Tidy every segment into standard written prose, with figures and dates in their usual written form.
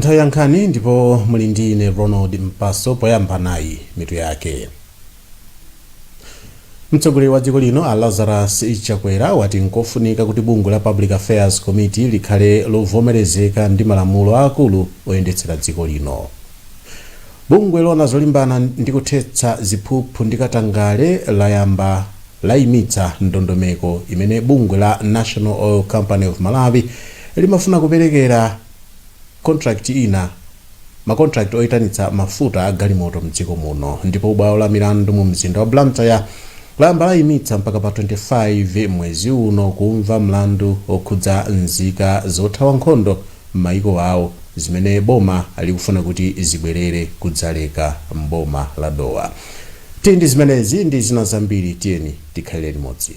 Nthawi ya nkhani ndipo muli ndi ine Ronald Mpaso. Poyamba nayi mitu yake. Mtsogoleri wa dziko lino a Lazarus Chakwera wati nkofunika kuti bungwe la Public Affairs Committee likhale lovomerezeka ndi malamulo aakulu oyendetsera dziko lino. Bungwe loona zolimbana ndi kuthetsa ziphuphu ndi katangale layamba layimitsa ndondomeko imene bungwe la National Oil Company of Malawi limafuna kuperekera contract ina makontrakt oyitanitsa mafuta a galimoto mdziko muno. Ndipo bwalo la milandu mu mzinda wa Blantyre layamba layimitsa mpaka pa 25 mwezi uno kumva mlandu okhudza nzika zothawa nkhondo m'mayiko awo zimene boma likufuna kuti zibwerere kudzaleka mboma la Dowa. Tili ndi zimenezi ndi zina zambiri, tiyeni tikhalire limodzi.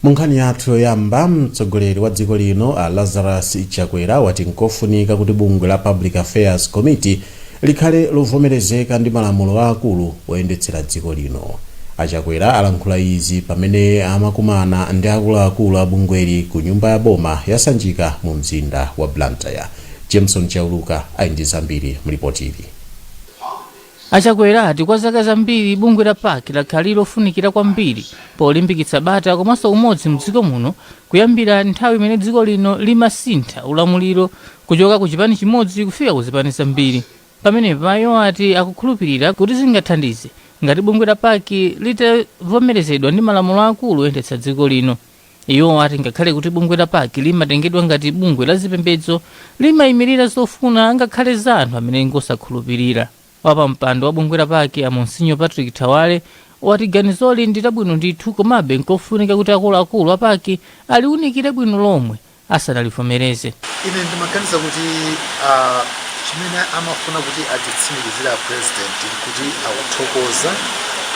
Mu nkhani yathu yoyamba, mtsogoleri wa dziko lino a Lazarus Chakwera wati nkofunika kuti bungwe la Public Affairs Committee likhale lovomerezeka ndi malamulo aakulu oyendetsera dziko lino. A Chakwera alankhula izi pamene amakumana ndi akuluakulu a bungweli ku nyumba ya boma ya Sanjika mu mzinda wa Blantyre. Jameson Chauluka ali ndi zambiri mlipotili. A Chakwera ati kwa zaka zambiri bungwe la PAC lakhala lili lofunikira kwambiri polimbikitsa bata komanso umodzi mdziko muno kuyambira nthawi imene dziko lino limasintha ulamuliro kuchoka ku chipani chimodzi kufika ku zipani zambiri. Pamenepa iwo ati akukhulupirira kuti zingathandize ngati bungwe la PAC litavomerezedwa ndi malamulo akulu oyendetsa dziko lino. Iwo ati ngakhale kuti bungwe la PAC limatengedwa ngati bungwe la zipembedzo, limayimirira zofuna ngakhale za anthu amene ngosakhulupirira. Wapampando wa bungwe la PAC a Monsinyo Patrick Thawale wati ganizoli ndi labwino ndithu, komabe nkofunika kuti akuluakulu a PAC aliunikire bwino lomwe asanalivomereze. Ine ndimaganiza kuti chimene amafuna kuti atitsimikizire a president nkuti akuthokoza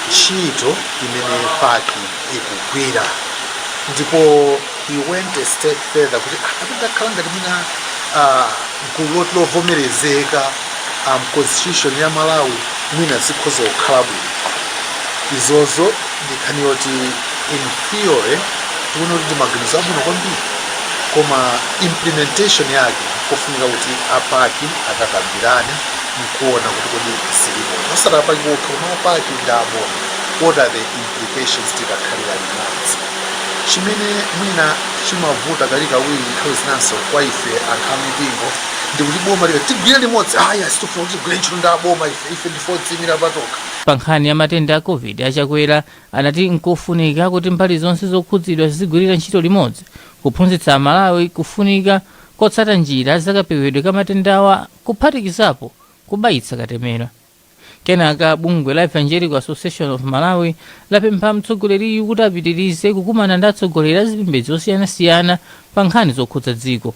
ntchito imene PAC ikugwira, ndipo he went a step further kuti atakhala ngati mwina gulu loti lovomerezeka constitution ya Malawi, mwina zikhoza kukhala bwino. Izozo ndi nkhani yoti in theory tikuona kuti ndi maganizo abwino kwambiri, koma implementation yake kofunika kuti a PAC akakambirane nkuona kuti kodi zilipo, osati a PAC okha koma a PAC ndi aboma, what are the implications tikakhalira limodzi. Chimene mwina chimavuta kawirikawiri nthawi zinanso kwa ife anthu amipingo ndikuti boma likati tigwire limodzi, aya, sitifuna kuti tigwire ntchito ndi aboma, ife ndife odziyimira patokha. Pa nkhani ya matenda a Covid, a Chakwera anati nkofunika kuti mbali zonse zokhudzidwa zizigwirira ntchito limodzi kuphunzitsa Amalawi kufunika kotsata njira zakapewedwe ka matendawa, kuphatikizapo kubayitsa katemera. Kenaka bungwe la Evangelical Association of Malawi lapempha mtsogoleriyu kuti apitirize kukumana ndi atsogoleri a zipembedzo zosiyanasiyana pa nkhani zokhudza dziko.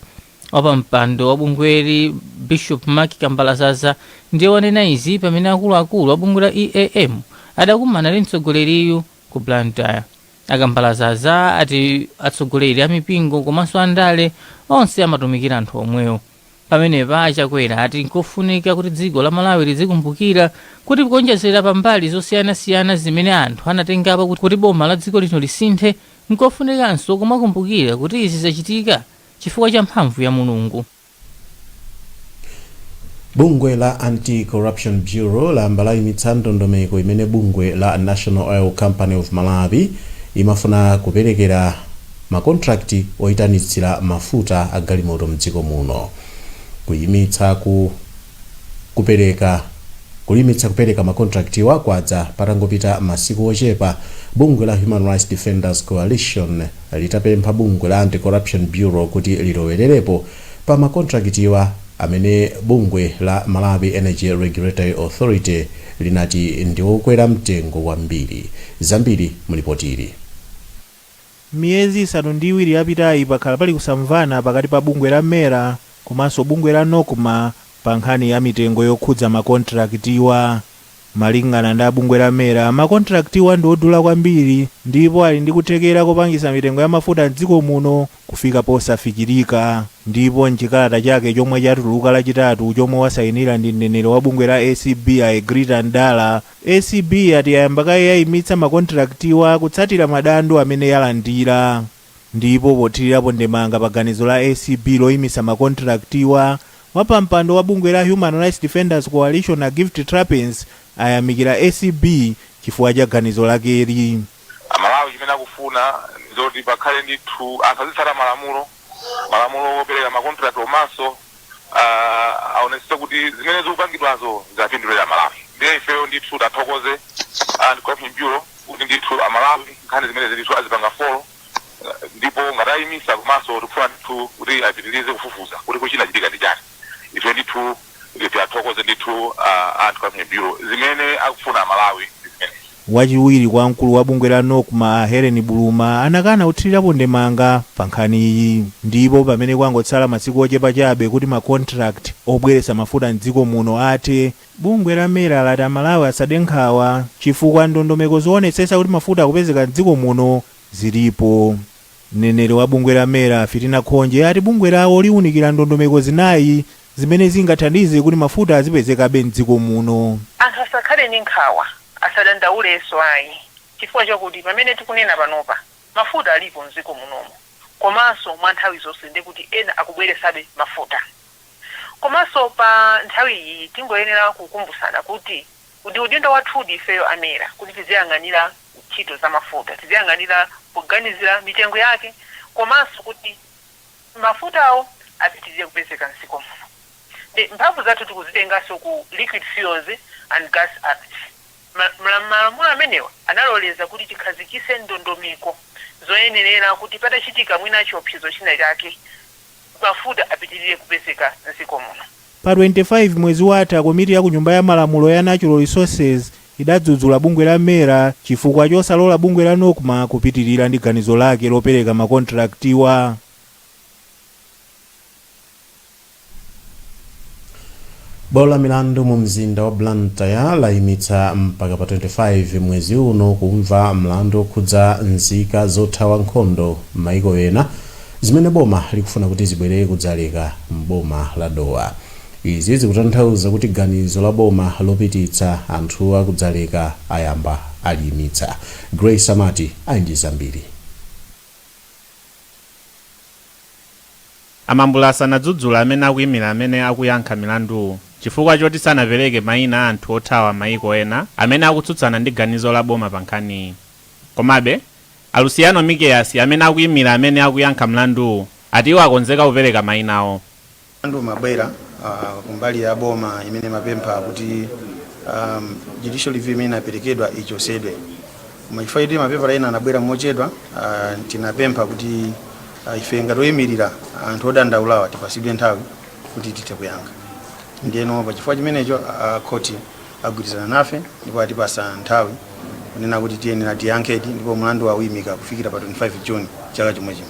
Wapampando wa bungweli Bishop Mark Kambalazaza ndiye wanena izi pamene akuluakulu a bungwe la EAM adakumana ndi mtsogoleriyu ku Blantyre. A Kambalazaza ati atsogoleri a mipingo komanso andale onse amatumikira anthu omwewo. Pamenepa a Chakwera ati nkofunika kuti dziko la Malawi lizikumbukira kuti kuonjezera pa mbali zosiyanasiyana zimene anthu anatengapo kuti boma la dziko lino lisinthe, nkofunikanso kumakumbukira kuti izi zachitika chifukwa cha mphamvu ya Mulungu. Bungwe la Anti-Corruption Bureau layamba layimitsa ndondomeko imene bungwe la National Oil Company of Malawi imafuna kuperekera makontrakti oyitanitsira mafuta a galimoto mdziko muno. Kuyimitsa kupereka makontraktiwa kwadza patangopita masiku ochepa bungwe la Human Rights Defenders Coalition litapempha bungwe la Anti-Corruption Bureau kuti lilowererepo pa makontrakitiwa amene bungwe la Malawi Energy Regulatory Authority linati ndiokwera mtengo kwambiri. Zambiri mulipotili. Miyezi 7 yapitayi pakhala pali kusamvana pakati pa bungwe la MERA komanso bungwe la NOCMA pa nkhani ya mitengo yokhudza makontrakitiwa. Malingana ndi abungwe la MERA, makontraktiwa ndi odula kwambiri ndipo ali ndi kuthekera kopangisa mitengo ya mafuta mdziko muno kufika posafikirika. Ndipo mchikalata chake chomwe chatuluka Lachitatu, chomwe wasayinira ndi mneneri wa bungwe la ACB a Egrita Ndala, ACB ati yayamba kaye yayimitsa makontraktiwa kutsatira madando amene yalandira. Ndipo pothirirapo ndemanga pa ganizo la ACB loyimitsa makontraktiwa, wapampando wa bungwe la Human Rights Defenders Coalition a Gift Trapence ayamikira ACB chifukwa cha ganizo lakeli. Amalawi chimene akufuna nzoti pakhale ndithu anthu azitsata malamulo, malamulo opereka macontract, komanso aonetse kuti zimene zikupangidwazo zapindulira Amalawi. Ndiye ifeyo ndithu tathokoze Anti-Corruption Bureau kuti ndithu Amalawi nkhani zimene ndithu azipanga follow, ndipo ngatayimisa, komanso tikufuna ndithu kuti apitirize kufufuza kuti kuchinachitika ndi chani. Ife ndithu tiathokoze ndithu Anti-Corruption Bureau. Zimene akufuna Amalawi ndi zimenezi. Wachiwiri kwa mkulu wa bungwe la NOCMA Helen Buluma anakana kuthirirapo ndemanga pa nkhaniyi. Ndipo pamene kwangotsala masiku ochepa chabe kuti macontract obweretsa mafuta mdziko muno athe, bungwe la MERA lati Amalawi asade nkhawa chifukwa ndondomeko zoonetsetsa kuti mafuta akupezeka mdziko muno zilipo. Mneneri wa bungwe la MERA Fitina Khonje ati bungwe lawo liwunikira ndondomeko zinayi zimene zingathandize kuti mafuta azipezekabe mdziko muno. Anthu asakhale ndi nkhawa, asadandaulenso ayi, chifukwa chakuti pamene tikunena panopa mafuta alipo mdziko munomo, komanso mwa nthawi zonse ndikuti ena akubweresabe mafuta. Komanso pa nthawi iyi tingoyenera kukumbusana kuti ndi udindo wathudi ifeyo a MERA kuti tiziyang'anira ntchito za mafuta, tiziyang'anira kuganizira mitengo yake, komanso kuti mafutawo apitirire kupezeka mdziko muno. Ndi mphamvu zathu tikuzitenganso ku Liquid Fuels and Gas Act. Malamulo amenewa analoleza kuti tikhazikise ndondomeko zoyenerera kuti patachitika mwina chiopsezo china chake, mafuta apitirire kupezeka mdziko muno. Pa 25 mwezi watha, komiti ya ku Nyumba ya Malamulo ya Natural Resources idadzudzula bungwe la MERA chifukwa chosalola bungwe la NOCMA kupitirira ndi ganizo lake lopereka makontraktiwa. Bwalo la milandu mu mzinda wa Blantyre layimitsa mpaka pa 25 mwezi uno kumva mlandu okhudza nzika zothawa nkhondo m'mayiko ena zimene boma likufuna kuti zibwerere kudzaleka m'boma la Dowa. Izi zikutanthauza kuti ganizo la boma lopititsa anthuwa kudzaleka ayamba aliyimitsa. Grace Amati ali ndi zambiri. Amambulasa anadzudzula amene akuyimira amene akuyankha milanduwu chifukwa choti sanapereke mayina a anthu othawa mayiko ena amene akutsutsana ndi ganizo la boma pa nkhaniyi. Komabe a Luciano Mikeyasi amene akuyimira amene akuyankha mlanduwu ati iwo akonzeka kupereka mayinawo. Mlandu umabwera kumbali ya boma imene mapempha kuti judicial review imene inaperekedwa ichosedwe, koma chifukwa choti mapepala ena anabwera mochedwa, tinapempha kuti ife ngati oyimirira anthu odandaulawa tipasidwe nthawi kuti tithe kuyankha. Ndiyeno pachifukwa chimenecho khoti agwirizana nafe ndipo atipasa nthawi kunena kuti tiyenera tiyankhedi, ndipo mlandu awuyimika kufikira pa 25 June chaka chomwe chino.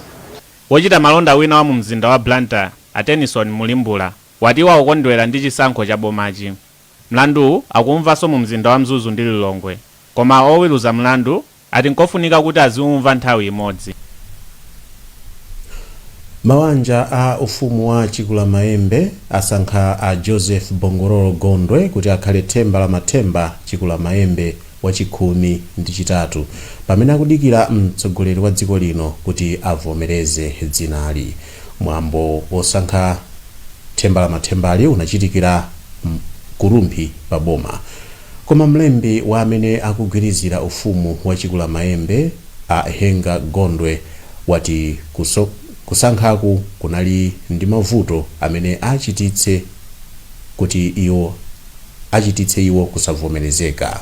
Wochita malonda wina wa mu mzinda wa Blantyre a Tennyson Mulimbula wati iwo akukondwera ndi chisankho cha bomachi. Mlanduwu akumvanso mu mzinda wa Mzuzu ndi Lilongwe, koma oweruza mlandu ati nkofunika kuti aziumva nthawi imodzi. Mawanja a ufumu wa Chikulamayembe asankha a Joseph Bongololo Gondwe kuti akhale themba la mathemba Chikulamayembe wachikhumi ndi chitatu pamene akudikira mtsogoleri wa dziko lino kuti avomereze dzinali. Mwambo wosankha themba la mathembali unachitikira ku Rumphi pa boma, koma mlembi wa amene akugwirizira ufumu wa Chikulamayembe a Henga Gondwe wati kusankhaku kunali ndi mavuto amene achititse iwo kusavomerezeka.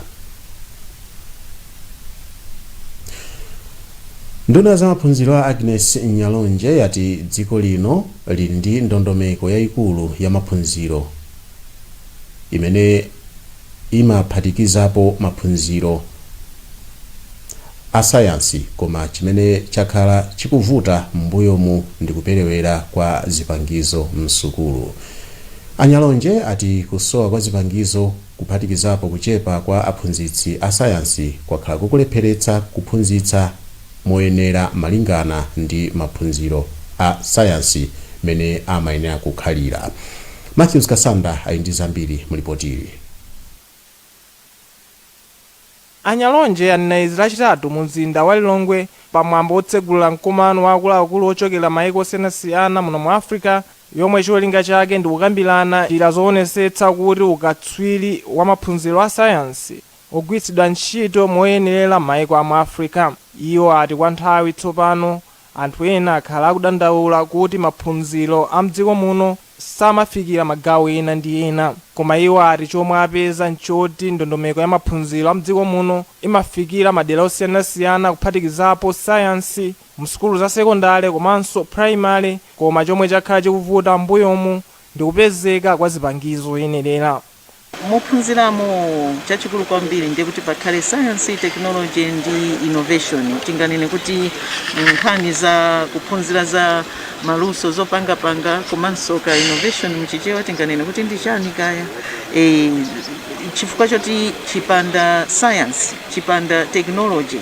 Nduna za maphunziro a Agnes Nyalonje yati dziko lino lili ndi ndondomeko yayikulu ya maphunziro imene imaphatikizapo maphunziro a sayansi, koma chimene chakhala chikuvuta m'mbuyomu ndi kuperewera kwa zipangizo msukulu. Anyalonje ati kusowa kwa zipangizo Kuphatikizapo kuchepa kwa aphunzitsi a sayansi kwakhala kukulepheretsa kuphunzitsa moyenera malingana ndi maphunziro a sayansi mene amayenera kukhalira. Matthews Kasanda ali ndi zambiri mulipotili. Anyalonje anena izi Lachitatu mu mzinda wa Lilongwe pamwambo wotsegulira mkumano wa akuluakulu ochokera maiko osiyanasiyana muno mu Africa, yomwe cholinga chake ndi kukambirana njira zoonetsetsa kuti ukatswiri wa maphunziro a sayansi ogwiritsidwa ntchito moyenerera m'maiko a mu Africa. Iwo ati kwa nthawi tsopano anthu ena akhala akudandaula kuti maphunziro a mdziko muno samafikira magawo ena ndi ena, koma iwo ati chomwe apeza nchoti ndondomeko ya maphunziro a mdziko muno imafikira madera osiyanasiyana, kuphatikizapo sayansi msukulu za sekondale komanso primary, koma chomwe chakhala chikuvuta mbuyomu ndi kupezeka kwa zipangizo zoyenerera. Mophunziramo, chachikulu kwambiri ndiye kuti pakhale science, technology ndi innovation. Tinganene kuti nkhani za kuphunzira za maluso zopangapanga komanso ka innovation, mchichewa tinganene kuti ndi chani kaya? Chifukwa choti chipanda science, chipanda technology,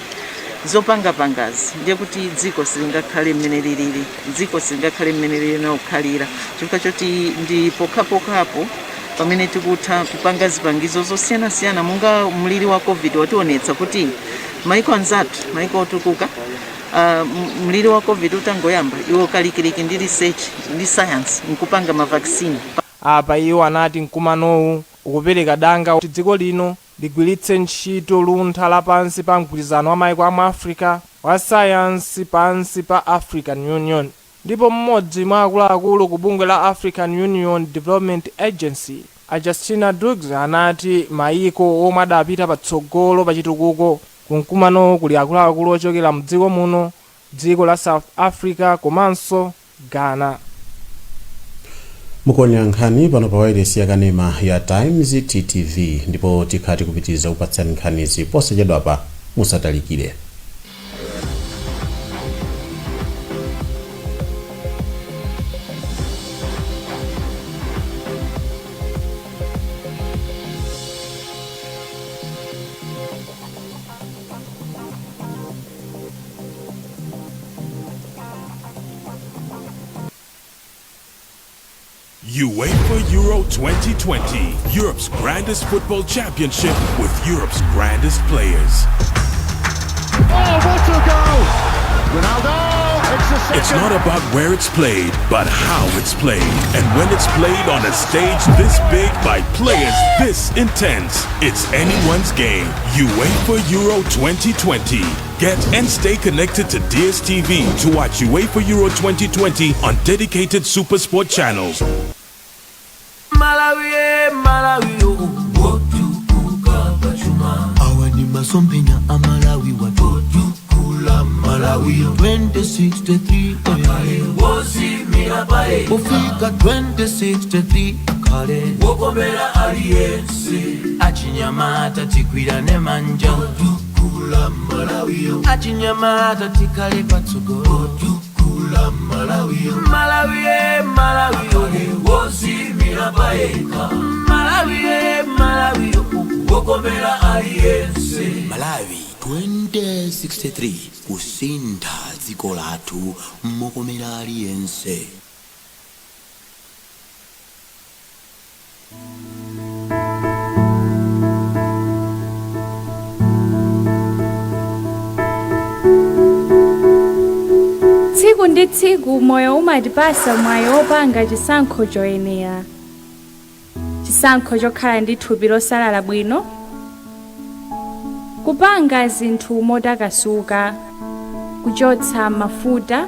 zopangapangazi, ndiye kuti dziko silingakhale mmene lilili, dziko silingakhale mmene lilina kukhalira, chifukwa choti ndi pokhapokhapo pamene tikutha kupanga zipangizo zosiyanasiyana. Monga mliri wa COVID wationetsa kuti maiko anzathu, maiko otukuka, mliri wa COVID utangoyamba, iwo kalikiliki ndi research ndi science nkupanga ma vaccine. Apa iwo anati mkumanowu ukupereka danga kuti dziko lino ligwiritse ntchito luntha lapansi pa mgwirizano wa maiko a mu Africa wa sayansi pansi pa African Union. Ndipo mmodzi mwa akuluakulu ku bungwe la African Union Development Agency, a Justina Dux, anati maiko omwe adapita patsogolo pa chitukuko kumkumanowu kuli akuluakulu ochokera mdziko muno, dziko la South Africa komanso Ghana. Mukuonera nkhani pano pa wailesi yakanema ya Times TTV, ndipo tikhala tikupitiriza kupatsani nkhanizi posachedwapa, musatalikire. UEFA Euro 2020, Europe's grandest football championship with Europe's grandest players. Oh, what a goal! Ronaldo, it's the second. It's not about where it's played, but how it's played. And when it's played on a stage this big by players this intense, it's anyone's game. UEFA Euro 2020. Get and stay connected to DSTV to watch UEFA Euro 2020 on dedicated Supersport channels. Malawi, Malawi, oh, wotukuka pachuma. Awa ni masomphenya a Malawi watotukula Malawi 2063 akhale wodziimira payekha, kufika 2063 akhale wokomera aliyense. Achinyamata tigwirane manja, otukula Malawi. Achinyamata tikhale patsogolo, otukula Malawi. Malawi, Malawi, oh, wodziimira payekha. Malawi, Malawi, oh, wokomera aliyense. Malawi 2063, kusintha dziko lathu mokomera aliyense. Tsiku ndi tsiku moyo umatipasa mwayi wopanga chisankho choyenera, chisankho chokhala ndi thupi losalala bwino, kupanga zinthu motakasuka, kuchotsa mafuta,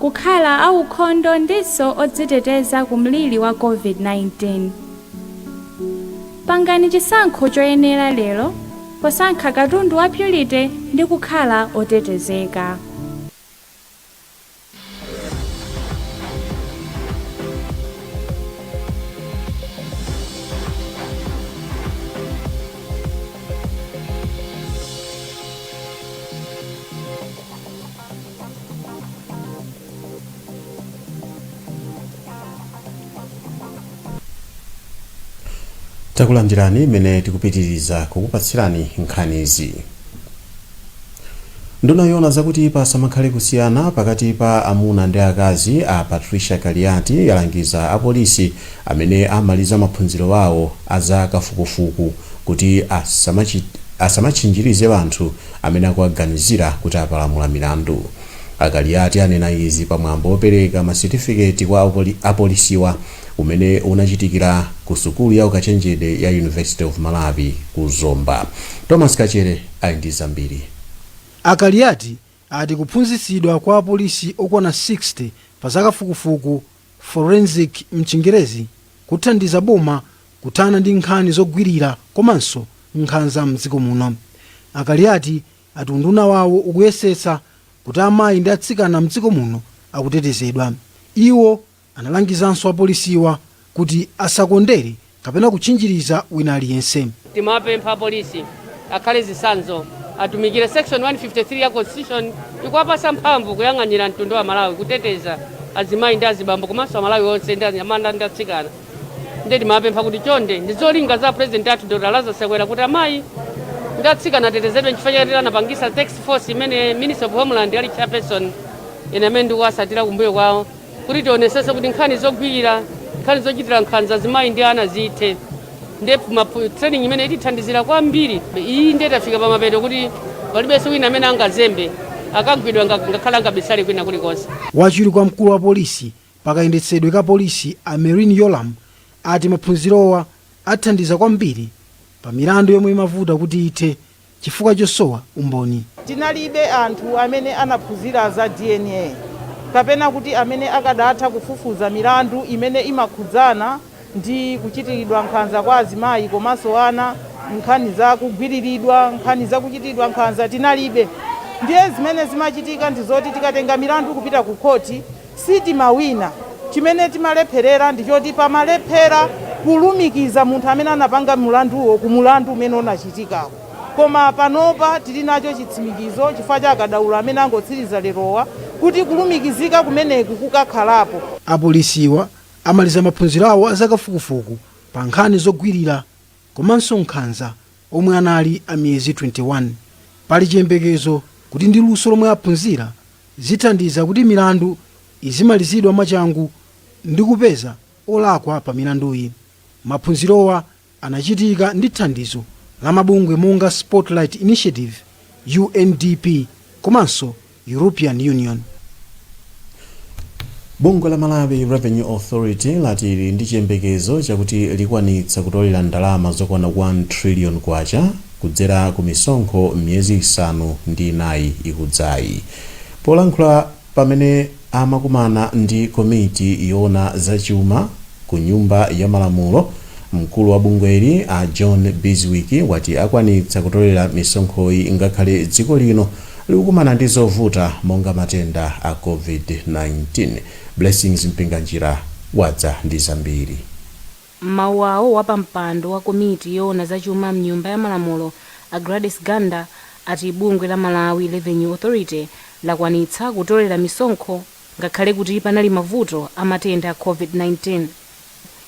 kukhala aukhondo ndiso odziteteza ku mliri wa COVID-19. Pangani chisankho choyenera lero posankha katundu wa Purity ndi kukhala otetezeka. Takulandirani imene tikupitiriza kukupatsirani nkhanizi. Nduna yoona zakuti pasamakhale kusiyana pakati pa amuna ndi akazi, a Patricia Kaliati, yalangiza apolisi amene amaliza maphunziro awo azakafukufuku kuti asamatchinjirize anthu amene akuwaganizira kuti apalamula milandu. Akaliati anena izi pamwambo wopereka masetifiketi kwa apolisiwa umene unachitikira ku sukulu ya ukachenjede ya University of Malawi ku Zomba. Thomas Kachere ali ndi zambiri. Akaliati ati kuphunzitsidwa kwa apolisi okwana 60 pa zakafukufuku, forensic mchingerezi, kuthandiza boma kuthana ndi nkhani zogwirira komanso nkhanza mdziko muno. Akaliati ati unduna wawo ukuyesetsa kuti amayi ndi atsikana mdziko muno akutetezedwa. Iwo analangizanso apolisiwa kuti asakondere kapena kutchinjiriza wina aliyense. Timapempha apolisi akhale zitsanzo, atumikire. Section 153 ya Constitution ikuwapasa mphamvu kuyang'anira mtundu wa Malawi, kuteteza azimayi ndi azibambo komanso Amalawi onse ndi anyamata ndi atsikana. Ndiye timapempha kuti chonde, ndi zolinga za President athu Dr Lazarus Chakwera kuti amayi ndi atsikana atetezedwe, nchifukwa chake anapangisa task force imene Minister of Homeland ali chairperson, ine amene ndikuwasatira kumbuyo kwawo, kuti tionesese kuti nkhani zogwirira, nkhani zochitira nkhanza azimayi ndi ana zithe. Ndiye training imene itithandizira kwambiri iyi. Ndiye tafika pamapeto kuti palibenso wina amene angazembe akagwidwa, ngakhale angabisale kwina kulikonse. Wachiwiri kwa mkulu wa polisi pakayendetsedwe ka polisi, a Merlyne Yolamu, ati maphunzirowa athandiza kwambiri pa milandu yomwe imavuta kuti ithe chifukwa chosowa umboni. Tinalibe anthu amene anaphunzira za DNA kapena kuti amene akadatha kufufuza milandu imene imakhudzana ndi kuchitiridwa nkhanza kwa azimayi komanso ana, nkhani za kugwiriridwa, nkhani za kuchitiridwa nkhanza tinalibe. Ndiye zimene zimachitika ndi zoti tikatenga milandu kupita ku khoti sitimawina. Chimene timalepherera ndi choti pamalephera kulumikiza munthu amene anapanga mulanduwo ku mulandu umene unachitikawo. Koma panopa tili nacho chitsimikizo chifukwa cha akadaulo amene angotsiriza lerowa kuti kulumikizika kumeneku kukakhalapo. Apolisiwa amaliza maphunziro awo azakafukufuku pa nkhani zogwirira komanso nkhanza omwe anali a miyezi 21. Pali chiyembekezo kuti ndi luso lomwe aphunzira zithandiza kuti milandu izimalizidwa mwachangu ndi kupeza olakwa pa milanduyi. Maphunzirowa anachitika ndi thandizo la mabungwe monga Spotlight Initiative, UNDP komanso European Union. Bungwe la Malawi Revenue Authority lati lili ndi chiyembekezo chakuti likwanitsa kutolera ndalama zokwana 1 trillion kwacha kudzera ku misonkho m'miyezi 9 ikudzayi. Polankhula pamene amakumana ndi komiti yoona zachuma ku Nyumba ya Malamulo, mkulu wa bungweli a John Bizwick wati akwanitsa kutolera misonkhoyi ngakhale dziko lino likukumana ndi zovuta monga matenda a COVID-19. Blessings Mpinganjira wadza ndi zambiri. M'mawu awo, wapampando wa komiti yoona zachuma mnyumba ya Malamulo, a Gladys Ganda, ati bungwe la Malawi Revenue Authority lakwanitsa kutolera misonkho ngakhale kuti panali mavuto a matenda a COVID-19.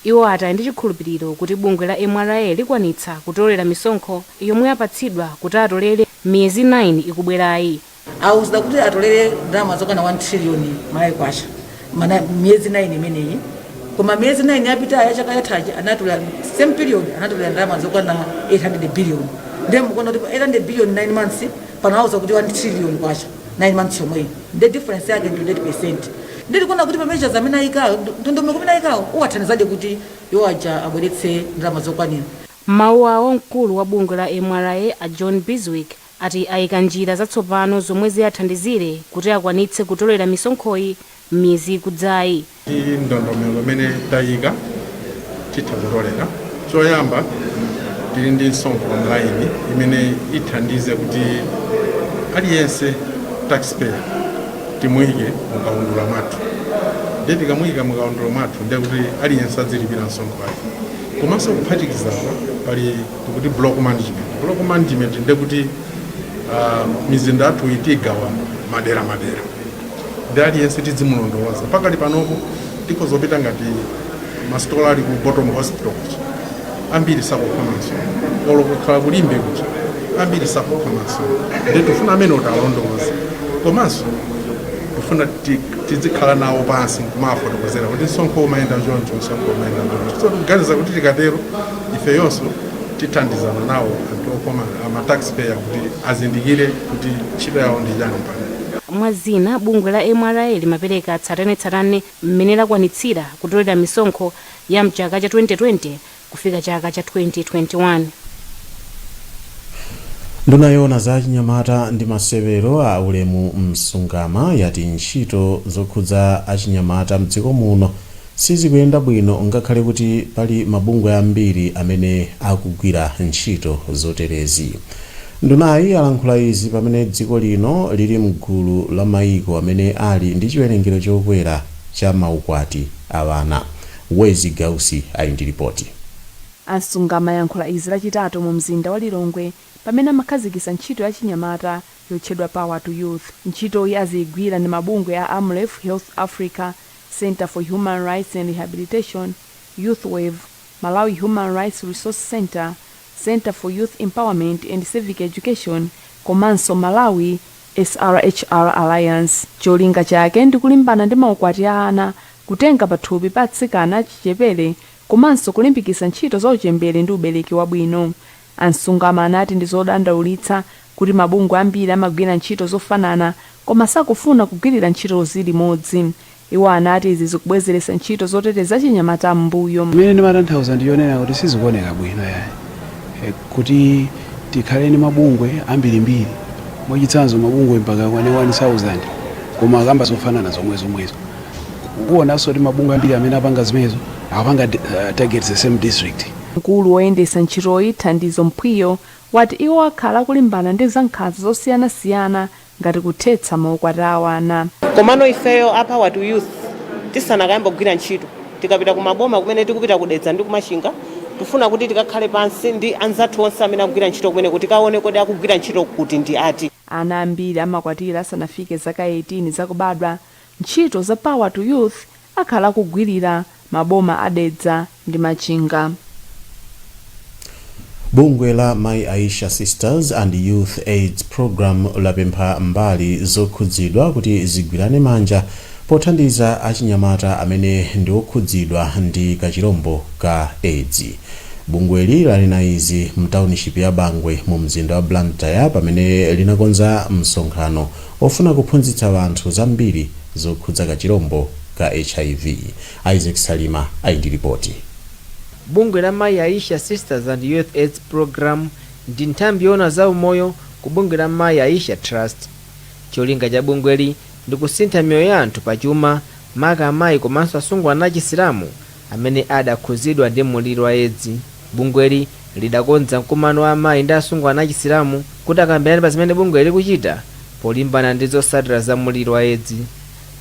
Iwo ati ali ndi chikhulupiriro kuti bungwe la MRA likwanitsa kutolera misonkho yomwe apatsidwa kuti atolere miyezi 9 ikubwerayi. Awuzidwa kuti atolere ndalama zokwana 1 trillion Malawi kwacha mana miyezi 9 imeneyi, koma miyezi 9 yapitayo ya chaka chathachi anatolera, same period, anatolera ndalama zokwana 800 billion. Ndiye mukuona kuti 800 billion 9 months, pano auza kuti 1 trillion kwacha 9 months yomweyi, ndiye difference yake ndi 28%. Ndiye tikuona kuti pa measures amene ayikawo, ndondomeko imene ayikawo, uwathandizadi kuti iwo aja abweretse ndalama zokwanira. M'mawu awo, mkulu wa bungwe la MRA a John Bizwick ati ayika njira zatsopano zomwe ziyathandizire kuti akwanitse kutolera misonkhoyi m'miyezi ikudzayi. Ndi ndondomeko imene tayika titha kutolera. Choyamba, tili ndi msonkho online imene ithandize kuti aliyense taxpayer timuyike mukaundula mwathu. Ndiye tikamuyika mukaundula mwathu, ndiye kuti aliyense adzilipira msonkho wake. Komanso kuphatikizapo pali tikuti block management. Block management ndiye kuti mizinda yathu itigawa madera madera, ndi aliyense tidzimulondoloza. Pakali panopo tikhozopita ngati masitolo ali ku Bottom Hospital kuja. Ambiri sakukhoma msonkho, olo kukhala ku Limbe kuja ambiri sakukhoma msonkho. Ndiye tifuna amene utalondoza, komanso tifuna tizikhala nawo pansi nkumafotokozera kuti msonkho umayenda choncho, msonkho umayenda choncho. So tikuganiza kuti tikatero ifeyonso tithandizana nawo anthu okhoma ama taxpayer kuti azindikire kuti ntchito yawo ndi chani pano. Mwazina, bungwe la MRA limapereka tsatanetsatane mmene lakwanitsira kutolera misonkho ya mchaka cha 2020 kufika chaka cha 2021. Nduna yoona za chinyamata ndi masewero a Ulemu Msungama yati ntchito zokhudza achinyamata mdziko muno sizikuyenda bwino, ngakhale kuti pali mabungwe ambiri amene akugwira ntchito zoterezi. Ndunayi alankhula izi pamene dziko lino lili mgulu la mayiko amene ali ndi chiwerengero chokwera cha maukwati a ana. Wezi Gausi ali ndi ripoti. A Msungama ayankhula izi Lachitatu mu mzinda wa Lilongwe pamene amakhazikitsa ntchito ya chinyamata yotchedwa Power to Youth. Ntchitoyi aziyigwira ndi mabungwe a Amref Health Africa, Center for Human Rights and Rehabilitation, Youth Wave, Malawi Human Rights Resource Center, Center for Youth Empowerment and Civic Education komanso Malawi SRHR Alliance. Cholinga chake ndi kulimbana ndi maukwati a ana, kutenga pathupi pa atsikana achichepere komanso kulimbikitsa ntchito za uchembere ndi ubereki wabwino. A Msungama anati ndi zodandaulitsa kuti mabungwe ambiri amagwira ntchito zofanana koma sakufuna kugwirira ntchitozi limodzi. Iwo anati izi zikubwezeretsa ntchito zoteteza chinyamata m'mbuyo. Imene ndimatanthauza ndiyonena kuti sizikuoneka bwino yayi kuti tikhale ndi mabungwe ambirimbiri, mwachitsanzo mabungwe mpaka kwane 1000, koma akamba zofanana zomwe zomwezo. Kuonanso kuti mabungwe ambiri amene apanga zimenezo akapanga target the same district. Mkulu woyendetsa ntchitoyi, Thandizo Mphwiyo, wati iwo akhala akulimbana ndi zankhanza zosiyanasiyana ngati kuthetsa maukwati a ana. Komano ifeyo a Power to Youth tisanakayamba kugwira ntchito, tikapita kumaboma kumene tikupita, ku Dedza ndi kumachinga, tifuna kuti tikakhale pansi ndi anzathu onse amene akugwira ntchito kumene kuti tikaone kodi akugwira ntchito kuti ndi ati. Ana ambiri amakwatira asanafike zaka 18 zakubadwa. Ntchito za Power to Youth akhala akugwirira maboma a Dedza ndi Machinga. Bungwe la Mai Aisha Sisters and Youth AIDS Program lapempha mbali zokhudzidwa kuti zigwirane manja pothandiza achinyamata amene ndi okhudzidwa ndi kachirombo ka AIDS. Bungweli lanena izi mtawunishipu ya Bangwe mu mzinda wa Blantyre pamene linakonza msonkhano ofuna kuphunzitsa anthu zambiri zokhudza kachirombo ka HIV. Isaac Salima ali ndi ripoti. Bungwe la Mai Aisha Sisters and Youth AIDS Program ndi nthambi yoona za umoyo ku bungwe la Mai Aisha Trust. Cholinga cha bungweli ndi kusintha miyoyo ya anthu pachuma, maka amayi komanso asungwana achisilamu amene adakhuzidwa ndi muliri wa Edzi. Bungweli lidakonza mkumano wa amayi ndi asungwana achisilamu kuti akambirane pa zimene bungweli likuchita polimbana ndi zotsatira za muliri wa Edzi.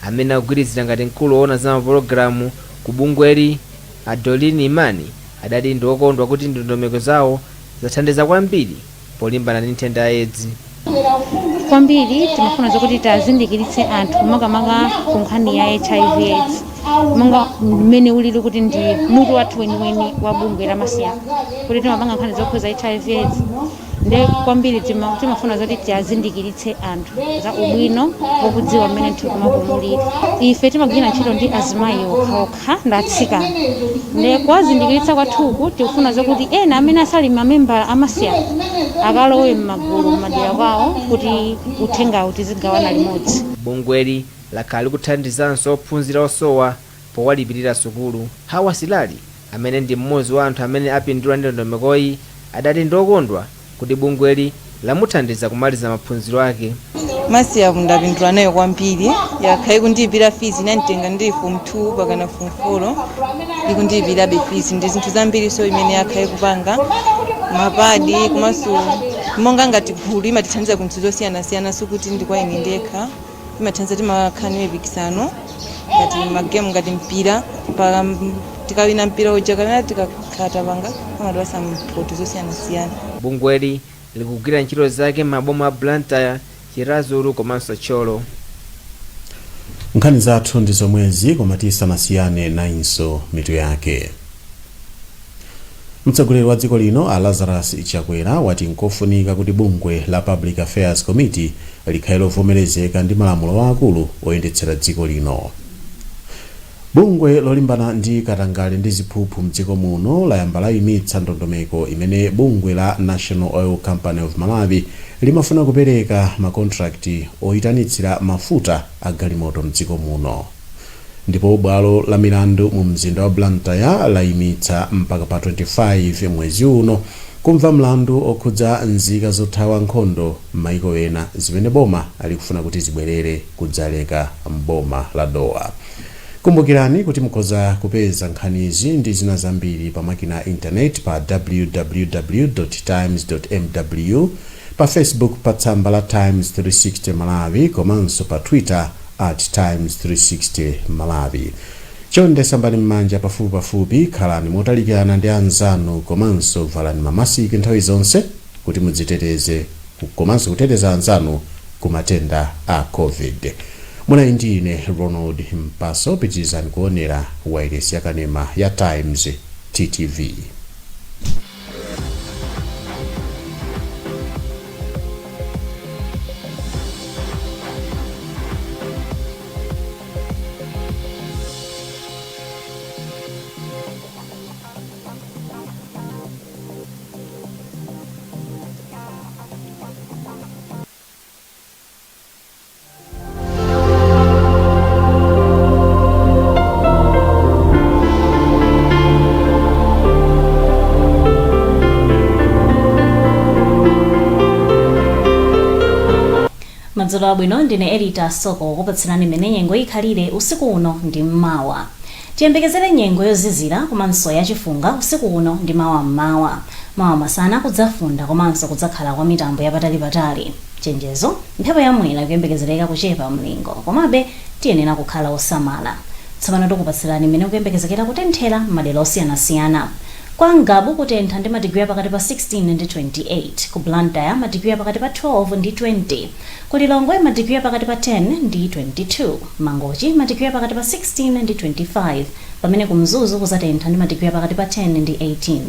Amene akugwirizira ngati mkulu woona za mapulogalamu ku bungweli, Adolini Imani, adati ndi okondwa kuti ndondomeko zawo zathandiza kwambiri polimbana ndi nthenda ya Edzi. Kwambiri timafuna zokuti tazindikiritse anthu, makamaka ku nkhani ya HIV AIDS, monga mmene ulili kuti ndi mutu wathu weniweni wa bungwe la MASIAP, kuti timapanga nkhani zokhuza HIV AIDS. Nde kwambiri timafuna zoti tiazindikiritse anthu za ubwino wokudziwa mmene mthupi mwako mulili. Ife timagwira ntchito ndi azimayi okhaokha ndi atsikana, nde kuwazindikiritsa kwathuku tikufuna zokuti ena amene asali mamembala a MASIAP akalowe m'magulu m'madera kwawo kuti uthengawu tizigawana limodzi. Bungweli lakhala likuthandizanso ophunzira osowa powalipirira sukulu. Hawa Silali, amene ndi mmodzi wa anthu amene apindula ndi ndondomekoyi, adati ndokondwa kuti bungweli lamuthandiza kumaliza maphunziro ake. MASIAP ndapindula nayo kwambiri. Yakhala ikundiyipira fees, inanditenga ndili form 2 pakana form 4, ikundiyipirabe fees ndi zinthu zambiri. So imene yakhala ikupanga mapadi, komanso monga ngati gulu imatithandiza ku ntchito zosiyanasiyana. Sikuti ndi kwa ine ndekha, imathandiza. Timakhala ndi mipikisano ngati magemu, ngati mpira, pa tikawina mpira uja kapena tikakhala tapanga, amatipasa mphoto zosiyanasiyana. Bungweli likugwira ntchito zake m'maboma a Blantyre, Chiradzulu komanso Thyolo. Nkhani zathu ndi zomwezi, koma tisanasiyane nayinso mitu yake. Mtsogoleri wa dziko lino a Lazarus Chakwera wati nkofunika kuti bungwe la Public Affairs Committee likhale lovomerezeka ndi malamulo akulu oyendetsera dziko lino. Bungwe lolimbana ndi katangale ndi ziphuphu mdziko muno layamba layimitsa ndondomeko imene bungwe la National Oil Company of Malawi limafuna kupereka makontrakti oyitanitsira mafuta a galimoto mdziko muno. Ndipo bwalo la milandu mu mzinda wa Blantyre layimitsa mpaka pa 25 mwezi uno kumva mlandu okhudza nzika zothawa nkhondo m'mayiko ena zimene boma likufuna kuti zibwerere kudzaleka mboma la Dowa. Kumbukirani kuti mukhoza kupeza nkhanizi ndi zina zambiri pa makina a intaneti pa www times mw, pa Facebook pa tsamba la Times 360 Malawi, komanso pa Twitter at Times 360 Malawi. Chonde sambani m'manja pafupipafupi, khalani motalikirana ndi anzanu, komanso valani mamasiki nthawi zonse kuti mudziteteze komanso kuteteza anzanu ku matenda a COVID. Munali ndi ine Ronald Mpaso. Pitirizani kuonera wailesi yakanema ya Times, TTV. Madzulo abwino, ndine Elita Soko kupatsirani mmene nyengo ikhalire usiku uno ndi mmawa. Tiyembekezere nyengo yozizira komanso yachifunga usiku uno ndi mawa mmawa. Mawa masana kudzafunda komanso kudzakhala kwa mitambo yapatalipatali. Chenjezo: mphepo yamwera ikuyembekezereka kuchepa mlingo, komabe tiyenera kukhala osamala. Tsopano tikupatsirani mmene kuyembekezekera kutenthera m'madera osiyanasiyana. Kwa Ngabu kutentha ndi madigiri pakati pa 16 ndi 28, ku Blantyre madigiri pakati pa 12 ndi 20, ku Lilongwe madigiri pakati pa 10 ndi 22, Mangochi madigiri pakati pa 16 ndi 25, pamene ku Mzuzu kuzatentha ndi madigiri pakati pa 10 ndi 18.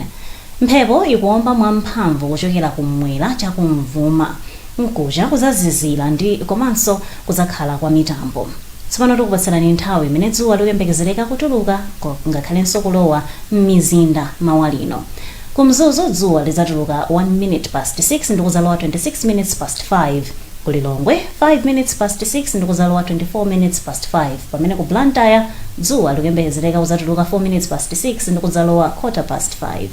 Mphepo ikuomba mwamphamvu kuchokera kumwera chakumvuma. Mkucha kuzazizira ndi komanso kuzakhala kwa mitambo. Tsopano tikupatsirani nthawi imene dzuwa likuyembekezereka kutuluka ngakhalenso kulowa m'mizinda mawa lino. Ku Mzuzu dzuwa lidzatuluka 1 minute past 6 ndikuzalowa 26 minutes past 5, ku Lilongwe 5 minutes past 6 ndikuzalowa 24 minutes past 5, pamene ku Blantyre dzuwa likuyembekezereka kuzatuluka 4 minutes past 6 ndikudzalowa quarter past 5.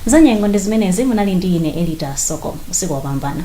Zanyengo ndi zimenezi. Munali ndi ine Elita Soko. Usiku wopambana.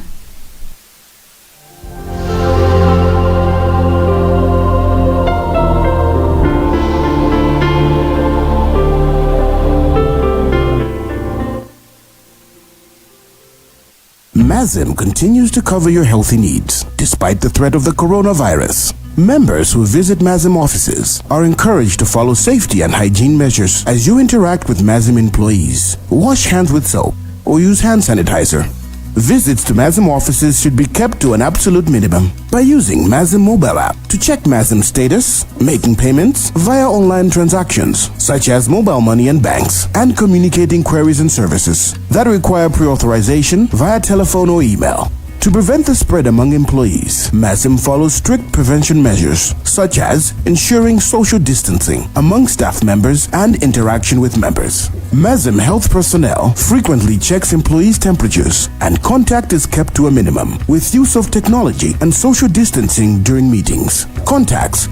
MASM continues to cover your healthy needs despite the threat of the coronavirus. Members who visit MASM offices are encouraged to follow safety and hygiene measures as you interact with MASM employees. Wash hands with soap or use hand sanitizer. Visits to MASM offices should be kept to an absolute minimum by using MASM mobile app to check MASM status, making payments via online transactions such as mobile money and banks, and communicating queries and services that require pre-authorization via telephone or email. To prevent the spread among employees, MASM follows strict prevention measures such as ensuring social distancing among staff members and interaction with members. MASM health personnel frequently checks employees' temperatures and contact is kept to a minimum with use of technology and social distancing during meetings. Contacts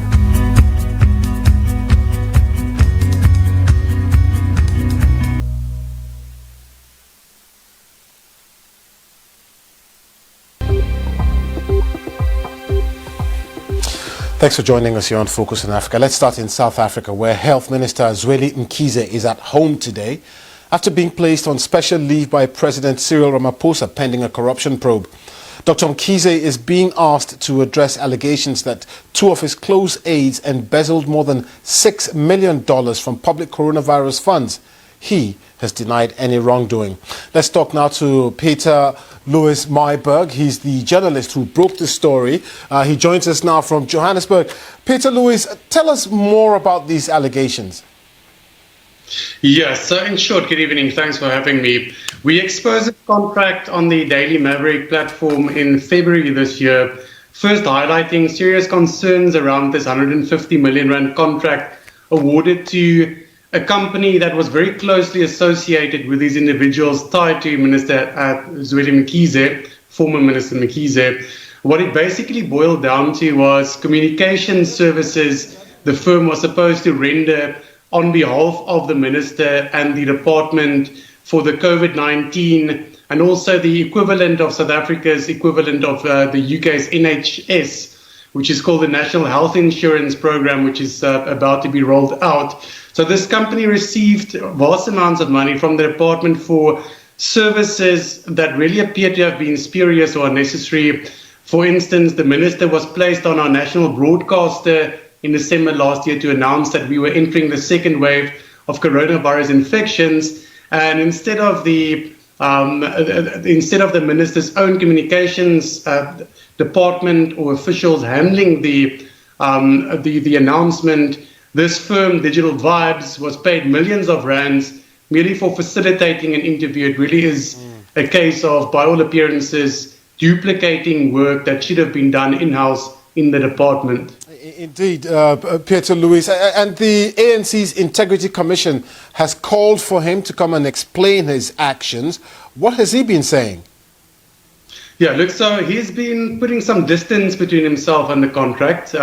Thanks for joining us here on Focus on Africa. Let's start in South Africa, where Health Minister Zweli Mkhize is at home today after being placed on special leave by President Cyril Ramaphosa pending a corruption probe. Dr. Mkhize is being asked to address allegations that two of his close aides embezzled more than $6 million from public coronavirus funds. He has denied any wrongdoing. Let's talk now to Peter Louis Myburgh. He's the journalist who broke the story. He joins us now from Johannesburg. Peter Louis, tell us more about these allegations. Yes, so in short, good evening. Thanks for having me. We exposed a contract on the Daily Maverick platform in February this year, first highlighting serious concerns around this 150 million rand contract awarded to a company that was very closely associated with these individuals tied to Minister Zweli Mkhize, former Minister Mkhize. What it basically boiled down to was communication services the firm was supposed to render on behalf of the minister and the department for the COVID-19 and also the equivalent of South Africa's equivalent of the UK's NHS, which is called the National Health Insurance Program, which is about to be rolled out. So this company received vast amounts of money from the department for services that really appear to have been spurious or unnecessary. For instance, the minister was placed on our national broadcaster in December last year to announce that we were entering the second wave of coronavirus infections. And instead of the minister's own communications department or officials handling the announcement, this firm, Digital Vibes, was paid millions of rands merely for facilitating an interview. It really is a case of, by all appearances, duplicating work that should have been done in-house in the department. Indeed, Pieter Luit. And the ANC's Integrity Commission has called for him to come and explain his actions. What has he been saying? Yeah, look, so he's been putting some distance between himself and the contract.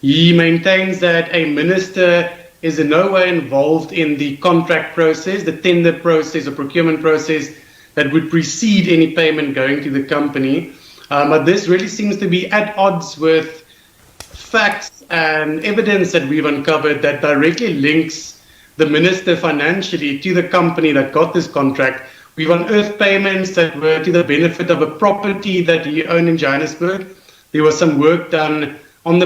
He maintains that a minister is in no way involved in the contract process, the tender process or procurement process that would precede any payment going to the company. But this really seems to be at odds with facts and evidence that we've uncovered that directly links the minister financially to the company that got this contract. We've unearthed payments that were to the benefit of a property that he owned in Johannesburg. There was some work done on the